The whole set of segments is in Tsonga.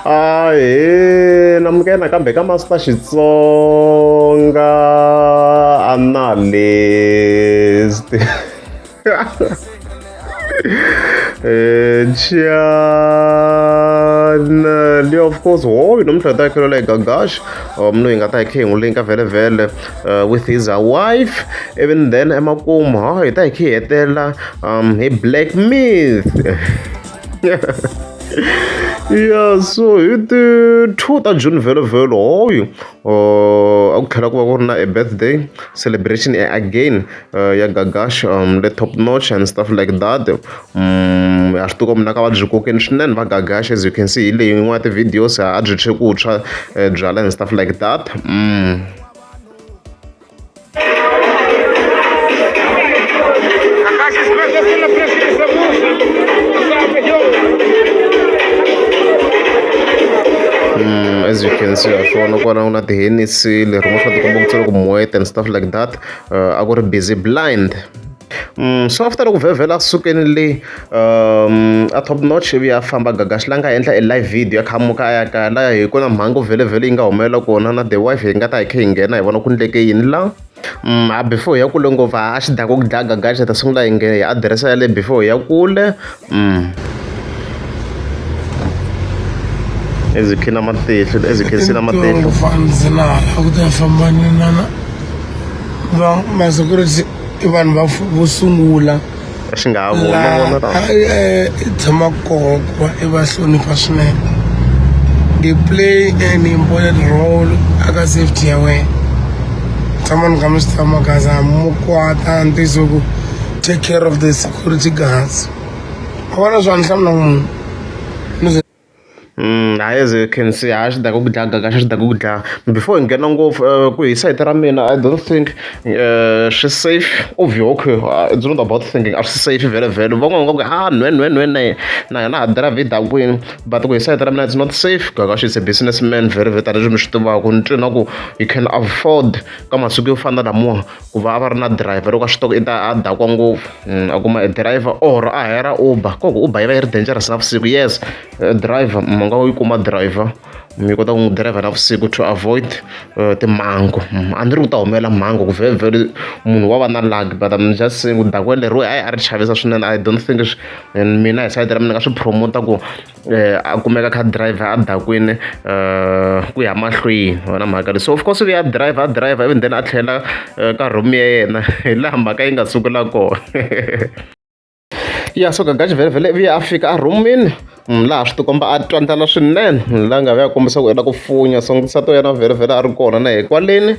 Ahee namukela nakambe ka Master Xitsonga Analyst channel of course hoyi namuntlha hi ta hi khelela hi Gagash munhu hi nga ta hi khe hi n'wi linka vhele vhele with his wife even then emakumu ha hi ta hi khe hi hetelela hi Black Myth. Ya so hi ti 2 ta June vhele vhele hoyu a ku tlhela ku va ku ri na a birthday celebration again ya Gagash le top notch and stuff like that. Ha swi tiva ku mina ka va byi kokeni swinene va Gagash as you can see hi leyi yin'wana ya ti-videos a byi tshwe ku tshwa byalwa and stuff like that. As you can see swona kwala ku na ti-Hennessy lerin'wana swa tikomba ku tsale ku Moet and stuff like that a ku ri busy blind. So after loko vhevhela a sukeni le a top notch ivi a famba Gagash la nga endla e live video ya kha muka a ya kaya laya hi ku na mhangu vhele yi nga humelela kona na the wife hi nga ta hi kha hi nghena hi vona ku ndleke yini la. A before hi ya kule ngopfu a xi dakwa ku dlaya Gagash hi ta sungula hi nghena hi adirese ya le before hi ya kule. As you can na matihlo as you can see na matihlo. Ku ta famba ni na va ma security i vanhu va vo sungula xi nga ha voni ma vona ra i tshama koho ku va i va hlonipha swinene they play an important role aka safety ya wena tshama ni kha mi swi tshama gaza mo kwata ntiyiso ku take care of the security guards a vona swa ni hlamula munhu. As you can see ha xi daka ku dlaya Gagash xi daka ku dlaya before hi nghena ngopfu ku hi sayiti ra mina I don't think swi safe obvious okay it's not about thinking a swi safe vhele vhele van'wana va nga ku a nwe nwe nwe na na yena ha drive hi dakwini but ku hi sayiti ra mina it's not safe Gagash is a business man vhele vhele tanihileswi mi swi tivaka ni twi na ku you can afford ka masiku yo fana na lamawa ku va a va ri na driver loko a swi tiva ku i ta a dakwa ngopfu a kuma e driver or a hire Uber ko ku Uber yi va yi ri dangerous navusiku yes driver mi nga yi kuma driver mi kota ku n'wi driver navusiku to avoid timhangu a ni ri ku ta humelela mhangu ku vhele munhu wa va na luck but I'm just saying ku dakwa leriwa hayi a ri chavisa swinene I don't think mina hi sayiti ra mina ni nga swi promote ku a kumeka a kha a driver a dakwini ku ya mahlweni wona mhaka leyi so of course u vuya a driver a driver ivi then a tlhela ka room ya yena hi laha mhaka yi nga sungula kona. Ya so Gagash vhele vhele ivi a fika a rhumini laha swi tikomba a twa ndlala swinene laha nga vuya a kombisa ku i lava ku funya so nsati wa yena vhele vhele a ri kona na yena kwaleni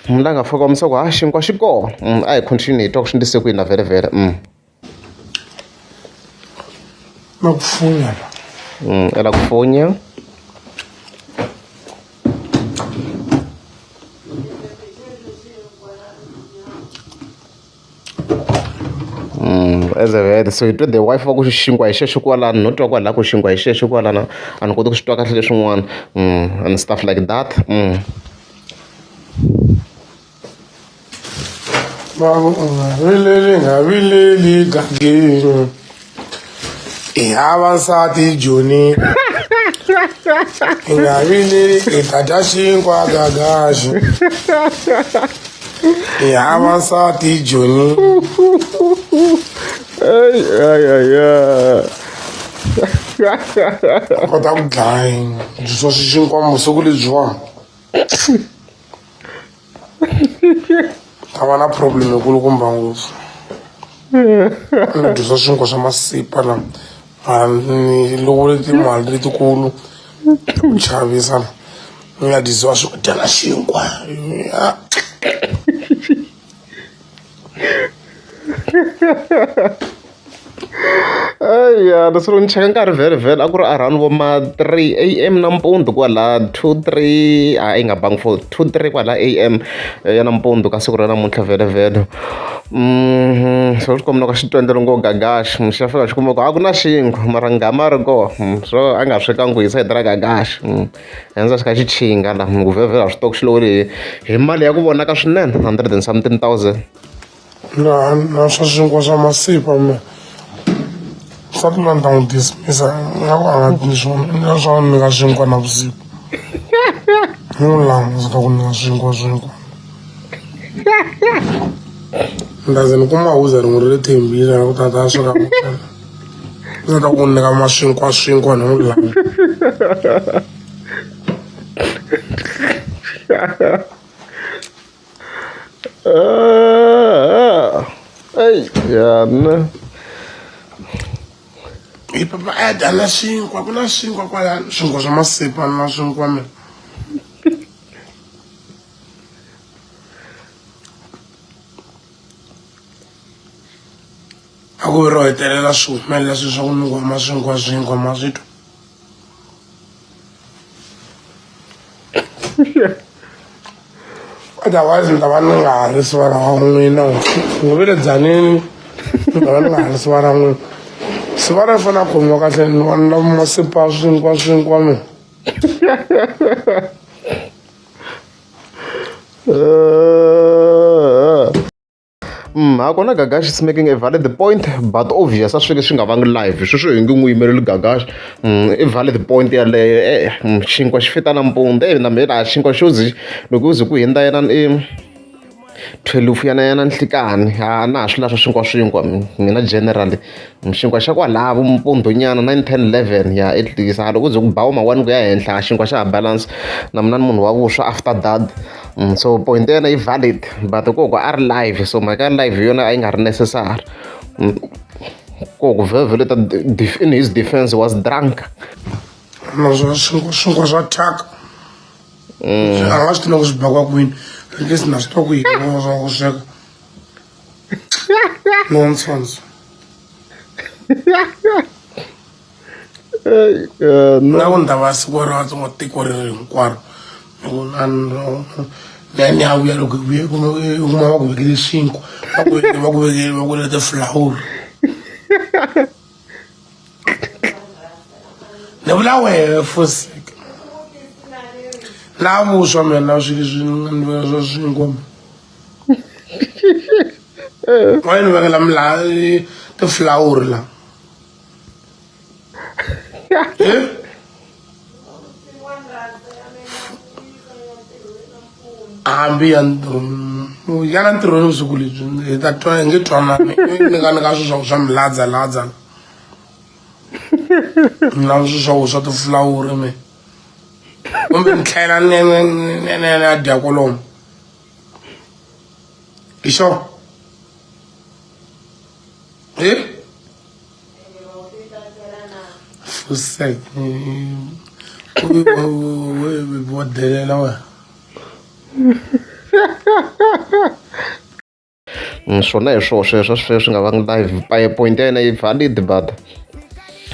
laha nga fika a kombisa ku ha xinkwa xi kona a hi continue hi twa ku swi endlise ku yini na vhele vhele. Na ku funya la. Ela ku funya. As a head so hi twe the wife va ku xinkwa hi xexo kwalano no twa kwalaho ku xinkwa hi xexo kwalano a ni koti ku swi twa kahle leswin'wana and stuff like that. Va ku u nga vileli nga vileli gangeni i hava nsati joni i nga vileli i ta dya xinkwa gagaxi i hava nsati joni. Ay, ay, ay, ay. Kota ku dlaya byi swa xinkwa vusiku lebyiwani. Ta va na problem yikulukumba ngopfu ni dyisa swinkwa swa masipa la mara ni lovole timali letikulu ku chavisa ni nga dyisiwa swi dya na xinkwa. Eya ni sungula ni cheka nkarhi vhele vhele a ku ri around vo ma 3 AM nampundzu kwala 2 3 a yi nga bangi 4 2 3 kwala AM ya nampundzu ka siku ra namuntlha vhele vhele. So swi komba ka xitwendlelo ngo Gagash xi ya fika xi kuma ku a ku na xinkwa mara nghama ri kona so a nga swekangi hi sayiti ra Gagash. Endza xi kha xi chinga la ku vhele a swi tiva ku xi lovole hi mali ya ku vonaka swinene hundred and something thousand. Na na swa swinkwa swa masipa me. Nsati loyi a ni ta n'wi dismissa nga ku a nga ni swona endla swa ku nyika swinkwa navusiku ni n'wi langusa ta ku nyika swinkwa swinkwa ni ta ze ni kuma huza rin'we ra le Thembisa na ku tata sweka ndzi ta ku nyika maswinkwa swinkwa ni n'wi langusa. Ey, yana. Hi papa a ya dya na swinkwa ku na swinkwa kwalano swinkwa swa masipa na swinkwa mina a ku ro hetelela swi humelela swilo swa ku nyikiwa maswinkwa swinkwa ma swi twa. Otherwise ni ta va ni nga ha ri sivara wa n'wina ni ve le Tzaneen ni ta va ni nga ha ri sivara n'wina sivara ri fanele a khomiwa kahle ni va ni lava masipa swinkwa swinkwa mina. Hakona Gagash is making a valid point but obvious a swi swi nga vangi live sweswo hi nge n'wi yimeleli Gagash i valid point yaleyo e xinkwa xi fita nampundzu e na mina xinkwa xo ze loko u ze ku hundza yena i thwelufu ya na nhlikani a na ha swi lava swa swinkwa swinkwa mina generally xinkwa xa kwalavo mpundzu nyana nine ten eleven ya at least a loko u ze ku ba vo ma one ku ya henhla xinkwa xa ha balance na mina ni munhu wa vuswa after that. So point ya yena yi valid but ko ku a ri live so mhaka ya live hi yona a yi nga ri necessary ko ku vhele ta in his defense was drunk. Naswona swinkwa swinkwa swa thyaka a nga swi tivi na ku swi bakiwa kwini at least na swi tiva ku yi swa ku sweka nonsense. Na ku ni ta va siku ra vatsongo tiko reri hinkwaro ni ya ni ya vuya loko hi vuya u kuma va ku vekele swinkwa va ku va ku vekele va ku vekele tifulawuri ni vula wehe fosek na vuswa mina na swilo leswi ni nga ni veka swa swinkwa wa ni vekela tifulawuri la. Hambi ya ntirhweni ya na ntirhweni vusiku lebyi hi ta twa hi nge twanani ni ka ni ka swilo swa swa miladzaladza ni lava swilo swa ku swa tifulawuri me kumbe ni tlhela ni ni ni ya dya kolomo hi xona e. Fusek wa delela wena. Swona hi swoho sweswo a swi nga vangi live point ya yena yi valid but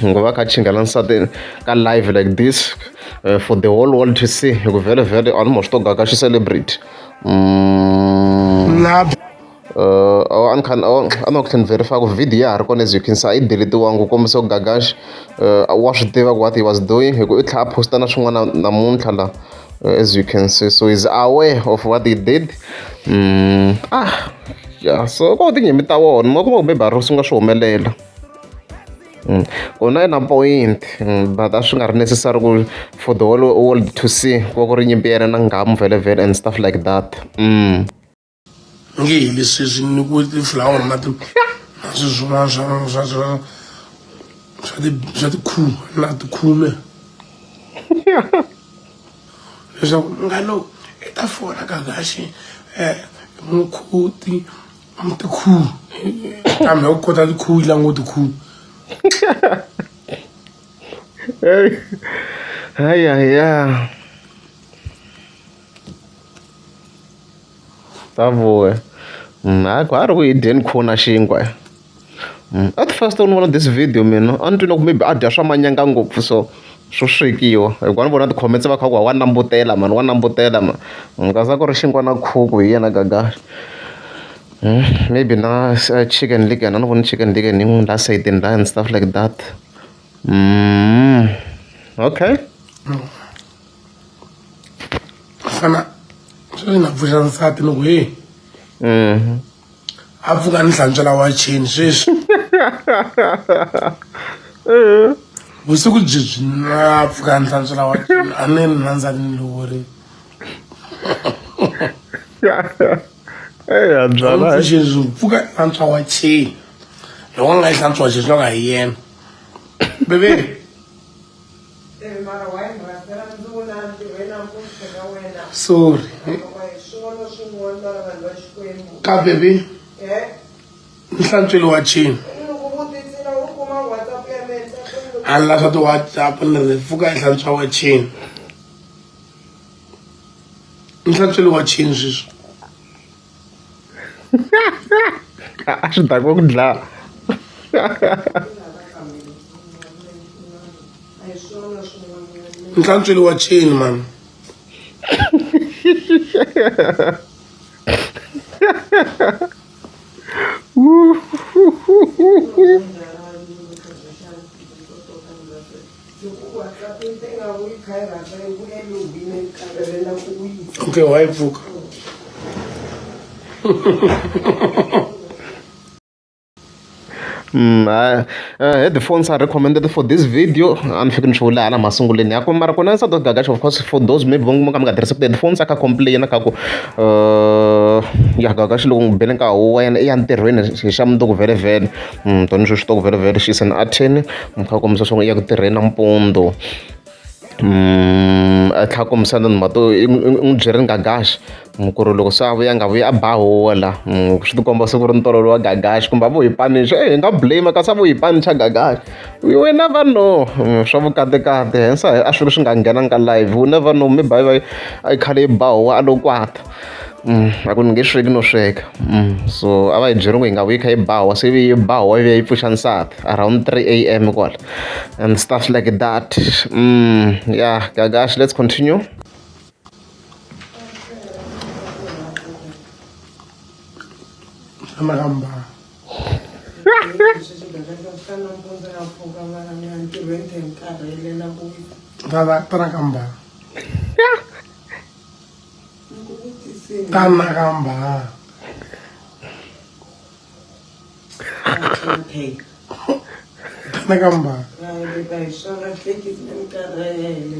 ku va a kha a chingela nsati ka live like this for the whole world to see hi ku vhele vhele a ni mo swi to gaga xi celebrity. A ni kha a ni tlhela ni verify ku video ya ha ri kona as you can see a yi delete-iwangi ku kombisa ku Gagash wa swi tiva ku what he was doing hi ku i tlhela a post-a na swin'wana namuntlha la as you can see so he's aware of what he did ya so ko tinyimpi ta vona mo kuma ku maybe a ri swi nga swi humelela kona i na point but a swi nga ri necessary ku for the whole world to see ku va ku ri nyimpi ya yena na nghamu vhele vhele and stuff like that . Nge heli sweswi ni ku tifulawuri na ti na swilo swin'wana swa swa swa swa ti swa tikhume na tikhume leswaku nga lo i ta fona Gagashi mukhuti tikhume kambe u kota tikhume yi languti tikhume. Hayi. Ta vuya a ku a ri ku hi dyeni khuna xinkwa at first ni vona this video mina a ni twi na ku maybe a dya swa manyanga ngopfu so swo swekiwa hikuva ni vona ti-comments va kha ku wa nambutela mani wa nambutela mani kasi a ku ri xinkwa na khuku hi yena Gagash maybe na Chicken Licken a ni voni Chicken Licken yi n'wi la sayitini la and stuff like that okay. Fana sweswi na pfuxa nsati ni ku heyi a pfuka ni hlantswela wacheni sweswi. Vusiku byebyi na pfuka ni hlantswela wa a ni ri nandza ni lovori. Eya byala. Pfuxeni pfuka hlantswa wa chini. Loko a nga yi hlantswa wa chini swi nga hi yena. Bebe. Sorry. Ka bebe. Ni hlantsweli wa chini. A ni la swa ti-WhatsApp ni ri pfuka hi hlantswa wa chini. Ni hlantsweli wa chini sweswi. A swi dakiwa ku dlaya. Ni hlantsweli wa chini mani. Okay, wa yi pfuka. Headphones are recommended for this video a ni fiki ni swi vula hala masungulweni ya ku mara kona nsati wa Gagash of course for those maybe va nga mi nga tirhisi ti-headphones a kha complain ka ku ya Gagash loko n'wi bele nkarhi wa yena i ya ntirhweni hi xa mundzuku vhele vhele tani sweswi to ku vhele vhele she's an attorney kha kombisa swa ku i ya ku tirheni nampundzu. A tlhela a kombisa na timhaka to i n'wi byerile Gagash ku ri loko se a vuya a nga vuyi a ba huwa la swi ti komba se ku ri ntolovelo wa Gagash kumbe a vo hi panicha hi nga blame kasi a vo hi panicha Gagash we never know swa vukatikati hence a swi swi nga nghenanga ka live we never know maybe a yi khale yi ba huwa a lo kwata. A ku ni nge sweki no sweka so a va hi byeri ku hi nga vuyi kha yi ba huwa se ivi yi ba huwa ivi yi pfuxa nsati around 3 A_M kwala and stuff like that yeah Gagash let's continue. Tana Tana kamba. Tana kamba.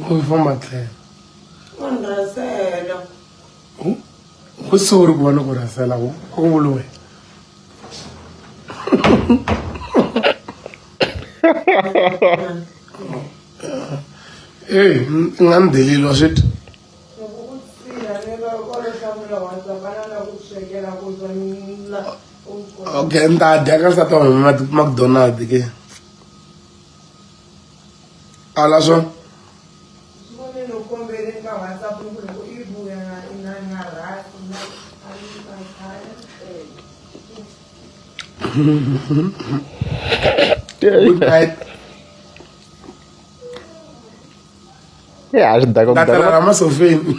U famba tlhelo. Ku sorry ku va ni ku rhasela ku a ku vuli wena. Ey, i nga ni deleli wa swi twa. Okay, ni ta dya ka nsati wa mina McDonald ke. Ala swona. Good night. Ya swi daka ku Ta tlela la masofeni.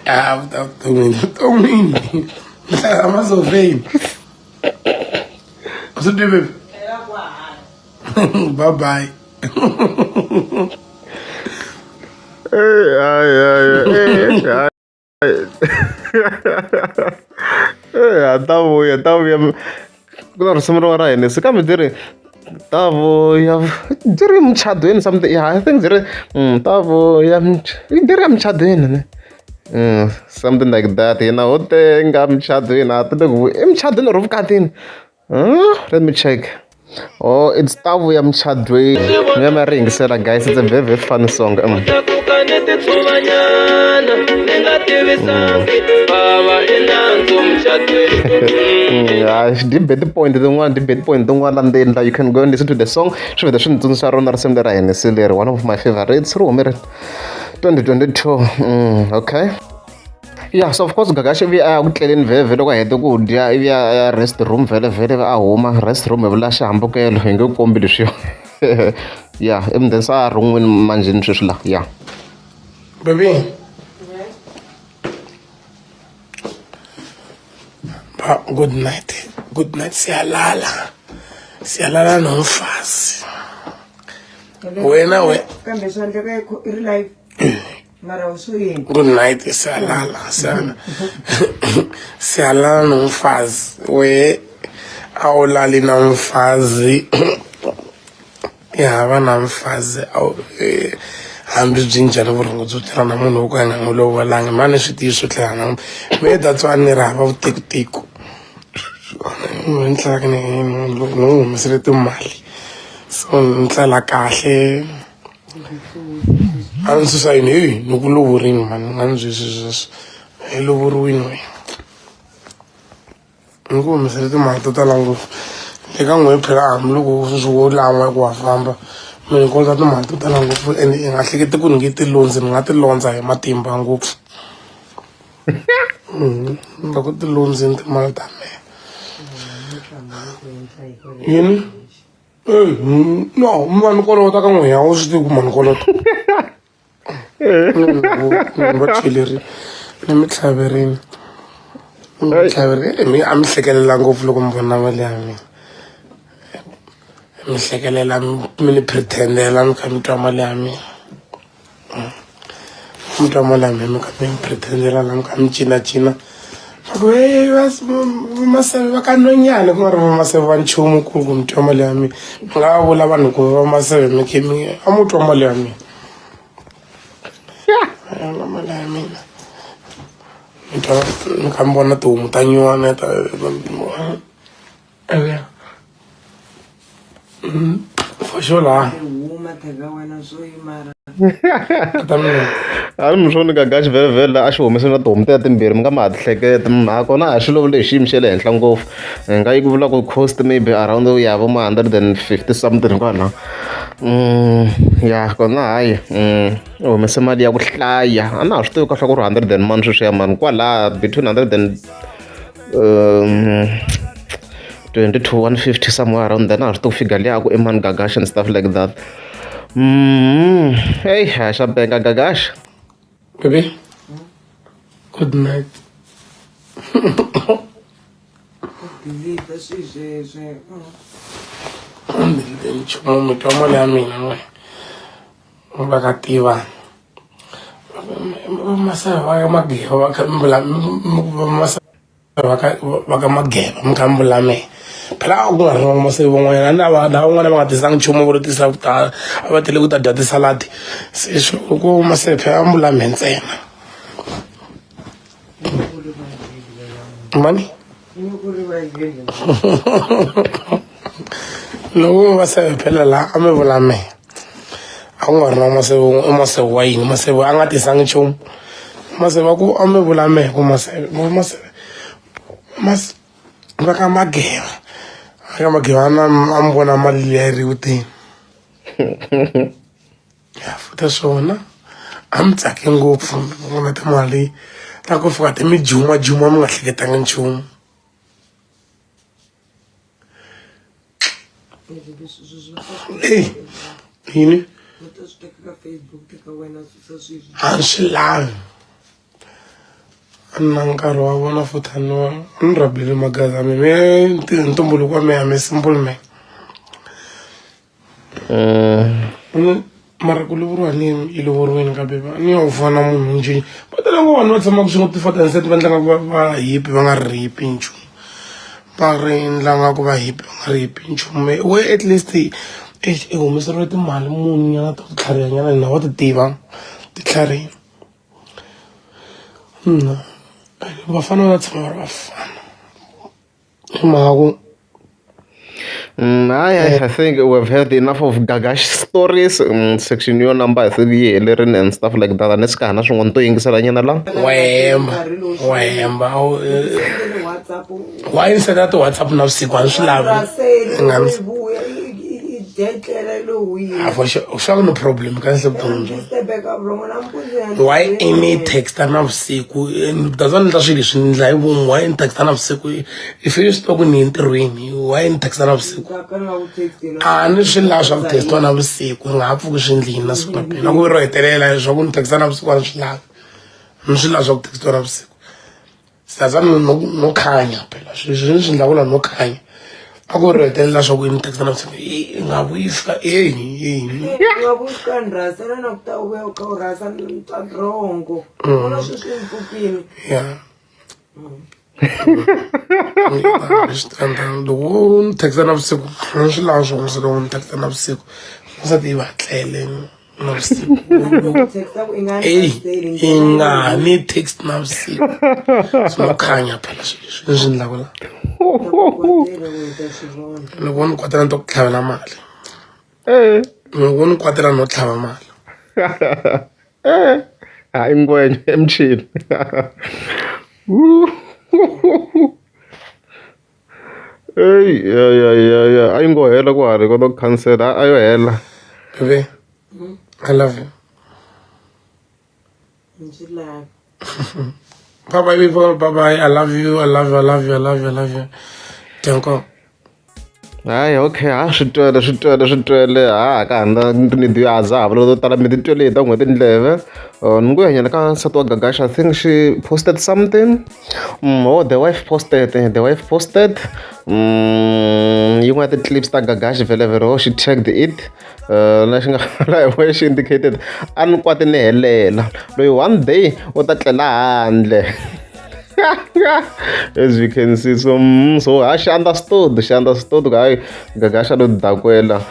Ah, vuton'wini, vuton'wini. Tlela la masofeni. Swi twi baby? Bye bye. Eh, ay, ay, eh, ay. Eh, ta vuya ta vuya ku na risimu rin'wana ra hina se kambe byi ri ta vuya byi ri muchadweni something yeah, I think byi ri ta vuya byi ri emuchadweni ne something like that hina ho tenga muchadweni a ti le ku emuchadweni or vukatini. Huh? Let me check. Oh, it's ta vuya muchadweni. Mi ya mi ya ri yingisela guys, it's a very very funny song. Hayi, di be ti-point tin'wana di be ti-point tin'wana la ndzeni la you can go and listen to the song swi vheta swi ni tsundzuxa rona risimu leri ra Hennessy leri one of my favorites ri hume ri 2022 okay. Ya so of course Gagash ivi a ya ku tleleni vhele loko a hete ku dya ivi a ya rest room vhele vhele a huma rest room hi vula xihambukelo hi nge kombi leswiya ya ivi then se a rin'wini manjheni sweswi la ya. Baby. Good night. Good night siyalala. Siyalala nomfazi. Wena we. Kambe swa endleka i ri live. Mara u swi yini? Good night siyalala. Siyalala. Siyalala nomfazi. We. A wu lali na mfazi i hava na mfazi a wu hambi byi njhani vurhongo byo tirha na munhu wo ka a nga n'wi lovolanga mani swi tiyi swo tlhela na me that's why ni ri hava vutekuteki ni tlelaka ni ni n'wi humesele timali so ni tlela kahle a ni susa yini heyi ni ku lovorini mani nga ni byi sweswo hi lovoriwini wena Ni ku humesele timali to tala ngopfu le ka n'wehe phela hambiloko wo lan'wa ku wa famba mi ni kolota timali to tala ngopfu ene i nga hleketi ku ni nge ti londzi ni nga ti londza hi matimba ngopfu ni ku ti londzini timali ta mehe yini no mi va ni kolota ka n'wehe a wu swi tivi ku ma ni kolota va chelerile ni mi tlhaverini ni mi tlhaverini mi a mi hlekelela ngopfu loko mi vona mali ya mina mi hlekelela mi ni pretendela mi kha mi twa mali ya mina mi twa mali ya mina mi kha mi ni pretendela la mi kha mi cinacina va ku hey vamaseve va ka nonyana ku nga ri vamaseve va nchumu ku ku mi twa mali ya mina mi nga vula vanhu ku vamaseve mi khe mi a mu twa mali ya mina yona mali ya mina mi twa mi kha mi vona tihomu ta nyuwana ta for sure laha ta mina a ni mi swoni gagaxi vhele a xi humese na tihomu ta timbirhi mi nga ma ha ti hleketa mhaka kona a xi lovile hi xiyimo xa le henhla ngopfu hi nga yi ku vula ku cost maybe around ya vo ma 150 something kwalaho ya kona hayi u humese mali ya ku hlaya a na ha swi tivi kahle ku ri hundred and mani sweswiya mani kwalaya between hundred and 20 to 150 somewhere around there na ha swi tivi ku figure liya ku i mani gagash and stuff like that hey ha xa benga gagash baby good night Delete swi sweswe. Nchumu mi twa mali ya mina n'we va ka tiva maseve va ka mageva va kha mi vula maseve va ka va ka mageva mi kha mi vula mehe phela a ku nga ri na maseve van'wanyana na va lava van'wana va nga tisanga nchumu vo tisa ku ta a va tele ku ta dya tisaladi se swi ku maseve phela a mi vula mehe ntsena mani loko va seve phela la a mi vula mehe a ku nga ri na maseve i maseve wa yini maseve a nga tisangi nchumu maseve a ku a mi vula mehe ku maseve maseve mas va ka mageva va ka mageva na a mi vona mali liya yi ri kuteni ya futa swona a mi tsake ngopfu vona timali ta ku fika ti mi juma juma mi nga hleketanga nchumu eyi yini a ni swi lavi a ni na nkarhi wa vona futhi a ni a ni rhabile magaza me me ntumbuluko wa mehe a me simple man Mara ku lovoriwa ni yi lovoriwini ka beba ni yo fana munhu njhe va tele ngo vanhu va tshamaka swin'we ti-father and son va endla nga ku va va hippie va nga ri hippie nchumu va ri endla nga ku va hippie va nga ri hippie nchumu we at least i humeseriwe timali muni nyana ta ku tlhariha nyana hina wa ti tiva ti tlhariha vafana va tshama va ri vafana hi mhaka ku I think we've heard enough of Gagash stories. Section yo number I think yi helerile and stuff like that. A ni swi ka ha na swin'wana to yingisela nyana la. Wa hemba wa hemba why ni senda ti-whatsapp navusiku a ni swi lavi nga ni for sure swa ku no problem ka nhle vuton'wini bya why i ni texta navusiku that's why ni endla swilo leswi ni endla hi vomu why ni texta navusiku if you swi tiva ku ni ye ntirhweni why ni texta navusiku a ni swi lavi swa ku textiwa navusiku ni nga ha pfuki swi endlini na siku na phela ku ro hetelela swa ku ni texta navusiku a ni swi lavi ni swi lavi swa ku textiwa navusiku saza no no khanya phela swilo leswi ni swi endlaka la no khanya a ku ri hetelela swa ku ni texta navusiku i nga vuyi fika eyi eyi nga vuyi fika ni rhasela na ku ta u vuya u kha u rhasa ni twa rhongo vona sweswi ni pfukile ya Loko u ni text navusiku ni swi lava swona se loko ni text navusiku wansati yi va tlele navusiku eyi i nga ha ni text navusiku swi no khanya phela swilo leswi ni swi endlaka la loko ni kwatela ni ta ku tlhavela mali loko ni kwatela no tlhava mali hayi ngwenya emchini eyi ya ya ya ya a yi ngo hela ku hari kota ku khansela a yo hela Baby, I love you. Ndzi lava. Bye bye people, bye bye. I love you, I love you, I love you, I love you, I love you. Danko. Hayi okay ha swi twele swi twele swi twele ha ka ha na ni ti a za ha vula to tala mi ti twele hi ta n'we tindleve ni ngo hanyela ka nsati wa Gagash I think she posted something oh the wife posted the wife posted yin'wana ya ti-clips ta Gagash vhele vhele oh she tagged it na xi nga la hi voxe xi indicated a ni kwati ni helela loyi one day u ta tlela handle as you can see so so ha she understood she understood ku hayi Gagash a lo dakwela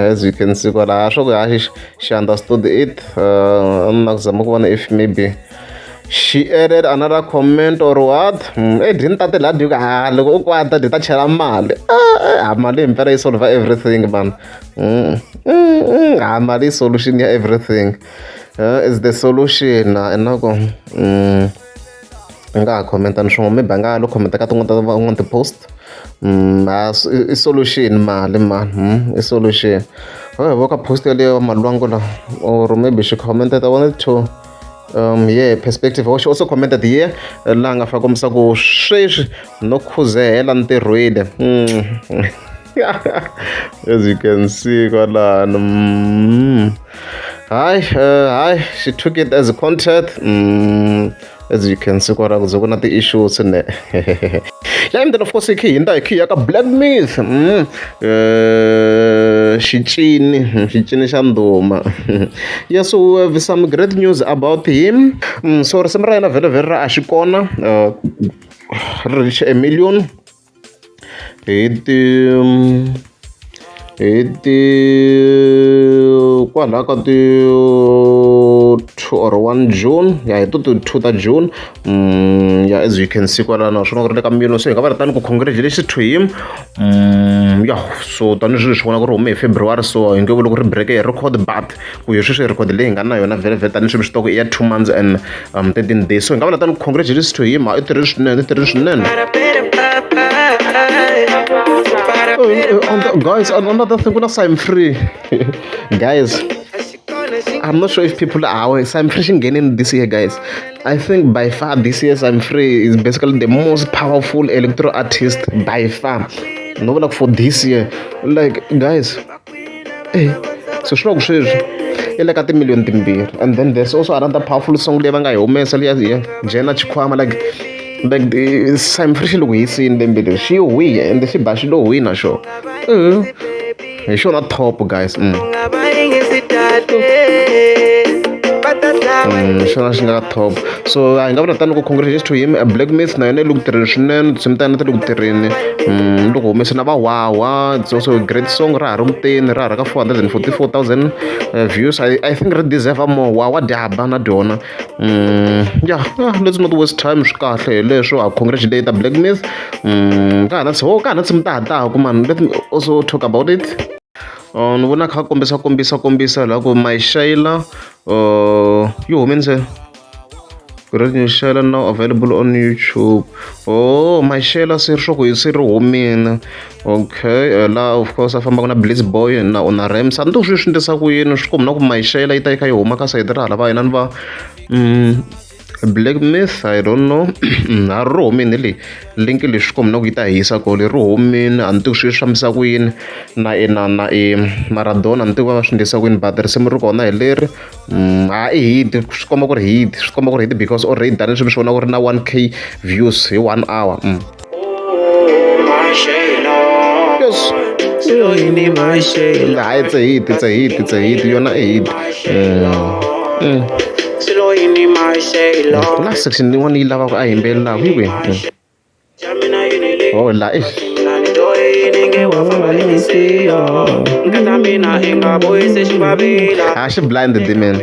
as you can see kwalaha swa ku ha she understood it na ku zama ku vona if maybe she added another comment or what e dyi ni tate laha dyi ku ha loko u kwata dyi ta chela mali ha mali himpela yi solve everything man ha mali i solution ya everything is the solution inako i nga ha comment-a ni swin'wana maybe a nga ha lo comment-a ka tin'wana ta van'wana ti-post i solution mali mani i solution hi vo ka post yaleyo malwangu la or maybe she commented I wanted to yeah perspective she also commented here laha nga fa kombisa ku sweswi no khuzehela ntirhweni as you can see kwalano hayi hayi she took it as a content as you can see kwala ku ze ku na ti-issues ne yeah and then of course hi khe hi hundza hi khe hi ya ka Black Myth xicini xicini xa ndhuma yeah so we have some great news about him so risimu ra yena vhele vhele ra a xi kona ri reach a million hi ti hi ti kwalaho ka ti 2 or 1 June ya hi to ti 2 ta June ya as you can see kwalano naswona ku ri le ka million so hi nga va ri tani ku congratulations to him ya so tanihi sweswi vona ku ri hume hi February so hi nge vuli ku ri break hi record but ku hi sweswi record leyi hi nga na yona vhele vhele tanihi sweswi swi i ya 2 months and 13 days so hi nga vula tani congratulations to him i tirhe swinene i tirhe swinene guys another thing kuna Sim Free guys I'm not sure if people are aware Sim Free xi nghenini this year guys I think by far this year Sim Free is basically the most powerful electro artist by far no vula for this year like guys so swi loko sweswi i le ka timiliyoni timbirhi and then there's also another powerful song leyi va nga yi humesa liya ya Jena Chikwama like Sim Free xi loko hisini lembe leri xi hwi ende xi ba xi lo hwi na xona hi xona top guys xona xi nga top so hi nga vula tani ku congratulations to him Black Myth na yona yi le ku tirheni swinene tinsimu ta yena ti le ku tirheni loko humese na vawawa it's also a great song ra ha ri kuteni ra ha ri ka 444,000 views I think ri deserve more wawa dyaba na dyona yeah, yeah let's not waste time swi kahle hi leswo ha congratulate Black Myth ka ha na ka ha na tinsimu ta ha taku man let me also talk about it ni vona kha kombisa kombisa kombisa laha ku My Shayla yi humini se Great New Shayla now available on YouTube. Oh, My Shayla se ri swa ku se ri humini. Okay, la of course a fambaka na Bliss Boy na na Rams. A ni tivi swi endlisa ku yini swi komba na ku My Shayla yi ta yi kha yi huma ka sayiti ra hala va hina ni va Black Myth I don't know a ri humini leyi link leyi swi komba na ku yi ta hisa ko leri humini a ni tivi swi fambisa ku yini na na na i Maradona ni tivi va swi endlisa ku yini but risimu ri kona hi leri ha i hit swi komba ku ri hit swi komba ku ri hit because already tanihi swi vona ku ri na 1k views hi 1 hour yes hayi it's a hit it's a hit it's a hit yona i hit Ku na section yin'wana yi lavaka a yimbelelaka hi kwihi? Oh la eish. A xi blind man.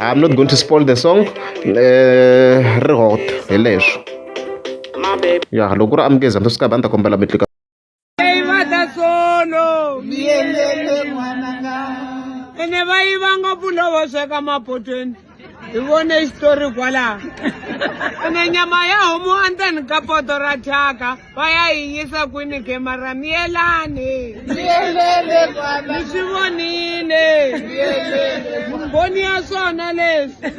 I'm not going to spoil the song. Ri hot hi leswo. Ya loko ku ri amukeza mi swi a ni ta kombela mi tlika. Ene va yiva ngopfu lovo sweka mapotweni hi vone xitori kwalaho ene nyama ya homu endzeni ka poto ra thyaka va ya yi yisa kwini ke mara miyelani ni swi vonile vumbhoni ya swona leswi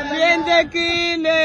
swi endlekile.